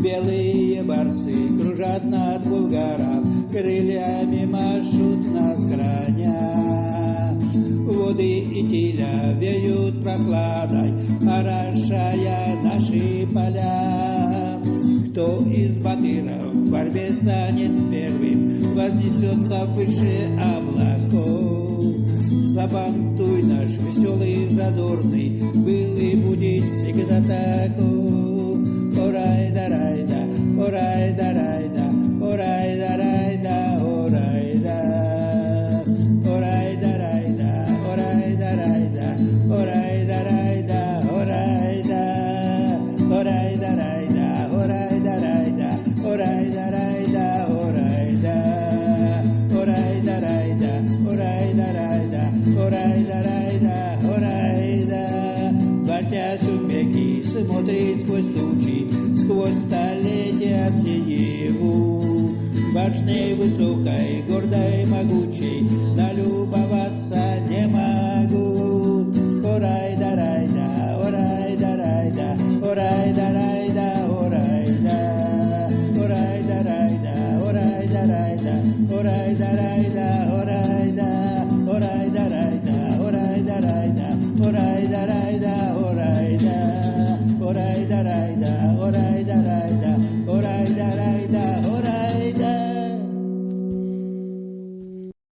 Белые барсы кружат над Булгаром, крыльями машут нас храня. Воды Итиля веют прохладой, орошая наши поля. Кто из батыров в борьбе станет первым, вознесется выше облаков. Сабантуй наш веселый, задорный, был и будет всегда таков. Орайда, райда, орайда, райда, орайда, райда, орайда. Орайда, райда, орайда, райда, орайда, райда, орайда. Орайда, райда, орайда, райда, орайда, райда, орайда. Орайда, райда, орайда, райда, орайда, райда, орайда. Бартя Сумбеки смотрит сквозь тучи, сквозь столетия в синеву. Башней высокой, гордой, могучей, налюбоваться не могу. Орайда, райда, орайда, райда, орайда, райда, орайда. Орайда, райда, орайда, райда, орайда, райда, орайда. Орайда, райда, орайда, райда, орайда, райда, орайда. Орайда, райда, орайда.